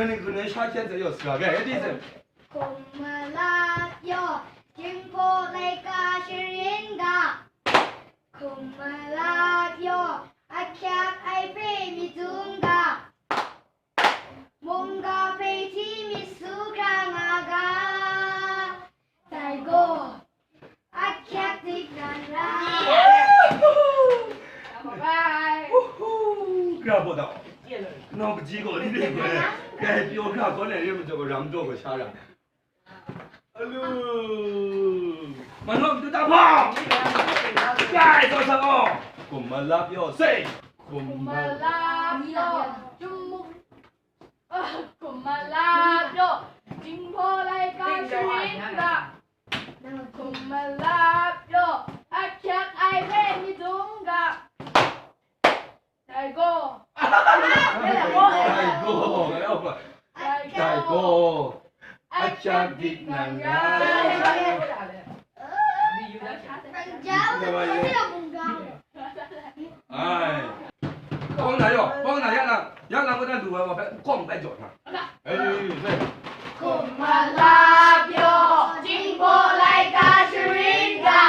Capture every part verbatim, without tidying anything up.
Hkun hkun ai sha hkyen zawn yaw saga ga, ready, set. Hkum malap yaw, Jinghpaw laika sharin ga. Hkum malap yaw, ahkyak ai hpe myit dum ga. Mungga hpe hti myit su hkra nga ga. Dai gaw, ahkyak dik nan rai. Bye. Uhu, gra bo da. Nang kaji gaw ni de. Kai pyo gra gaw ne, re majaw gaw ram jaw gaw sha ra. Alu. Manok tu ta bang. Kai, sa sa o. Hkum malap yaw, say. Hkum malap yaw. Hkum malap yaw, Jinghpaw laika sharin ga. Hkum malap yaw, ahkyak ai hpe myit dum ga. Dai gaw. Dai gaw. Dai gaw. Ahkyak dik nan rai. Ai. Hkawng na yaw, hkawng na ya lang, ya lang kaw na lu ai wa hpe, hkawng bai jaw na. Ai, sai. Hkum malap yaw, Jinghpaw laika sharin ga.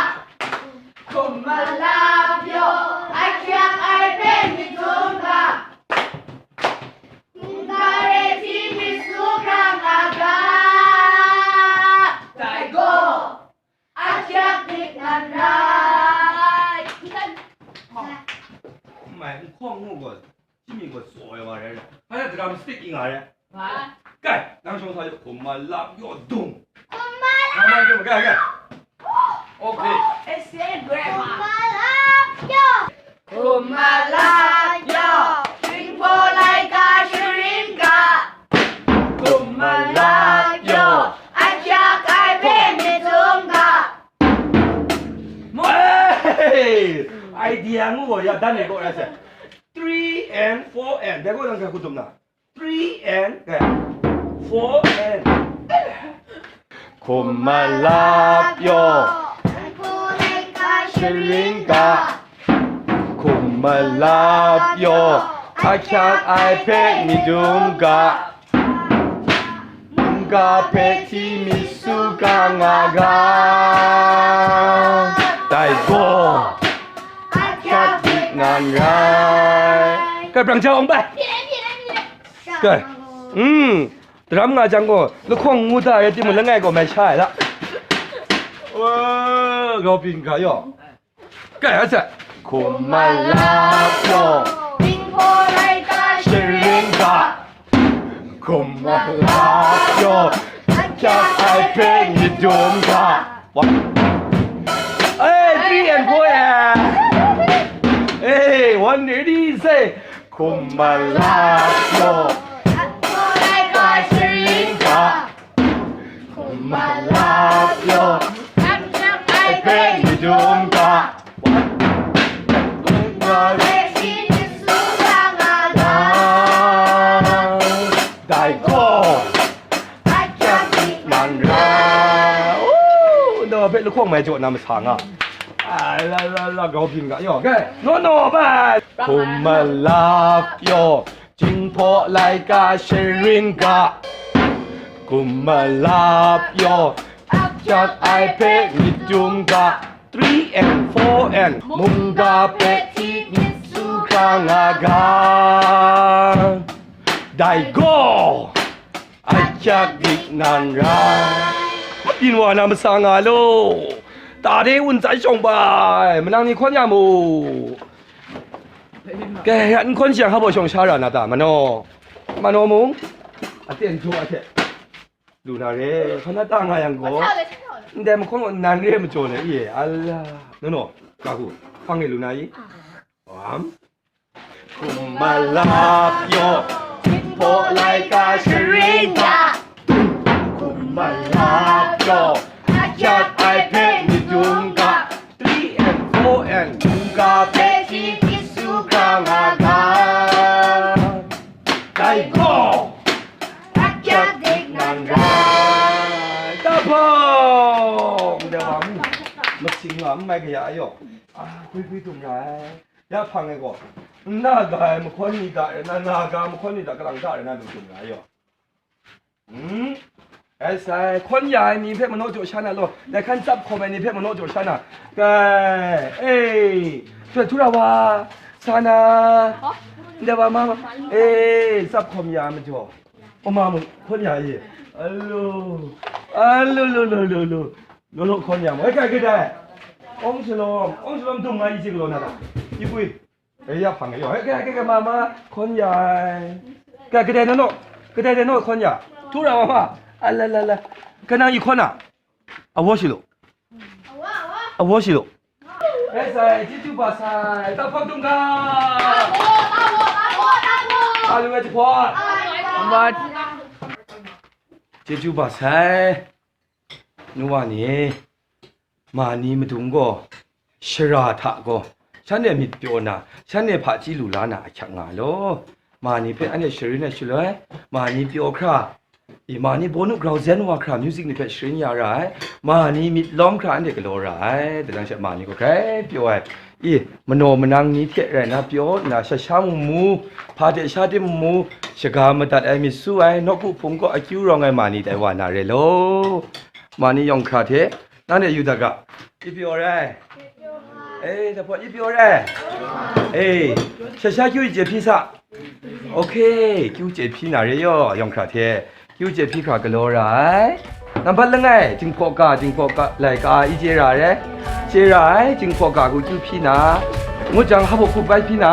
Hkum malap yaw, ahkyak ai hpe myit dum ga. Mungga hpe hti myit su hkra nga ga. Dai gaw. Ahkyak dik nan rai. Mai, n hkawng ngu gaw, hti myit gaw tsaw ai wa rai rai. Hpa na drum stick i nga rai. Nga. Kai, nang shawng sa yaw, hkum malap yaw dung. Hkum malap. Hkum malap yaw, kai, kai. Okay. Hkum malap yaw. Hkum malap yaw, Jinghpaw laika sharin ga. Hkum malap yaw, ahkyak ai hpe myit dum ga. Hey! Idea ngu gaw ya dan e gaw ya se. Three and four and. Dai gaw nang hkrai hku dum na. Three and, eh, four and. Hkum malap yaw. Sharin ga. Hkum malap yaw. Ahkyak ai hpe myit dum ga. Mungga hpe hti myit su hkra nga ga. Dai gaw. Ahkyak dik nan rai. Kai brang jawng bai. Kai. Hmm. Daram nga jang gaw, lahkawng ngu da rai timung, langai gaw mai sha ai la. Wa, grau byin ga yaw. Kai a sai. Hkum malap yaw. Bingbaw laika sharin ga. Hkum malap yaw. Ahkyak ai hpe myit dum ga. One. Hey, three and four, yeah. Hey, one, ready, say. Hkum malap yaw. Hkum malap yaw. Ai hpe myit dum ga. One. Dai gaw. Nan rai. Ooh, nang hpe lahkawng mai jaw na masa nga. Ai, la, la, la, grau byin ga. Yaw, kai. No, no, bai. Hkum malap yaw. Jinghpaw laika sharin ga. Hkum malap yaw. Ahkyak ai hpe myit dum ga. Three and four and. Mungga hpe hti myit su hkra nga ga. Dai gaw. Ahkyak dik nan rai. Byin wa na masa nga law. Tate wun tsai shawng bai, manang ni hkawn ya mu. Kai, n hkawn shang hpa baw shawng sha ra na ta, manaw? Manaw mung? Aten jaw a hte. Lu na re, hpa na ta nga yang gaw. Ndai mahkawn gaw nan re majaw le, i e, ala. Nono, ga gu, hpang e lu na i? Am? Hkum malap yaw, Jinghpaw laika sharin ga. Hkum malap yaw, ahkyak ai hpe myit dum ga. Three and four and, mungga hpe hti myit su hkra nga ga. Dai gaw, ahkyak dik nan rai. Tahpawng, de wa, masing wa n mai kaya a yaw. A, gwi gwi dum ra ai. Ya hpang e gaw, n na ga ai mahkawn ni da rai na, na ga mahkawn ni da, kalang da rai na, lu dum ra ai yaw. Hmm? Ai sai, hkawn ya ai ni hpe manaw jaw sha na law, dai hkan tsap hkawm ai ni hpe manaw jaw sha na. Kai, e, htura wa, sa na, ndai wa ma, e, tsap hkawm ya ai majaw, o ma mu, hkawn ya i. Alo, alo, lo, lo, lo, lo, lo, lo, hkawn ya mu. E, kai, kai, dai. Ong shalom, ong shalom, dung nga i chye galaw na ta? Ipwi. E, ya hpang e, yo, e, kai, kai, kai, ma, ma, hkawn ya ai. Kai, kadai na naw, kadai na naw hkawn ya. Htura wa ma. A la la la. Kanang i hkawn a? Awa shi lo. Awa shi lo. E sai, chyeju ba sai, ta hpawt dung ga. Alu e jahpawt. Chyeju ba sai. Nu wa ni, ma ni madung gaw, shara hta gaw, shanhte myit pyaw na, shanhte hpaji lu la na ahkyak nga law. Ma ni hpe anhte sharin ai shaloi, ma ni pyaw hkra, i, ma ni bawnu grau zen wa hkra, music ni hpe sharin ya ra ai, ma ni myit lawm hkra anhte galaw ra ai, dai jang she ma ni gaw grai pyaw ai, i, manaw manang ni hte rai na pyaw nna, sha sha mu mu, hpa hte sha tim mu, shaga madat ai, myit su ai, nawku hpung kaw akyu rawng ai ma ni tai wa na re law. Ma ni yawng hkra hte, nanhte yu dat ga, i pyaw rai? E, dahpawt i pyaw rai? E, sha sha kyu i chye hpyi sa. Ok, kyu chye hpyi na re yaw, yawng hkra hte. Kyu chye hpyi hkra galaw ra ai. Nambat langai, jinghpaw ga, jinghpaw ga, lai ka, i chye ra ai. Chye ra ai, jinghpaw ga hku kyu hpyi na. Ngut jang, hpa hku bai hpyi na.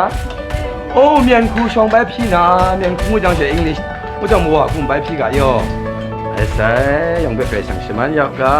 O, myen hku shawng bai hpyi na. Myen hku ngut jang she English, ngut jang mawa hku bai hpyi ga yaw. Ai sai, yawng hpe Karai Kasang shaman ya u ga.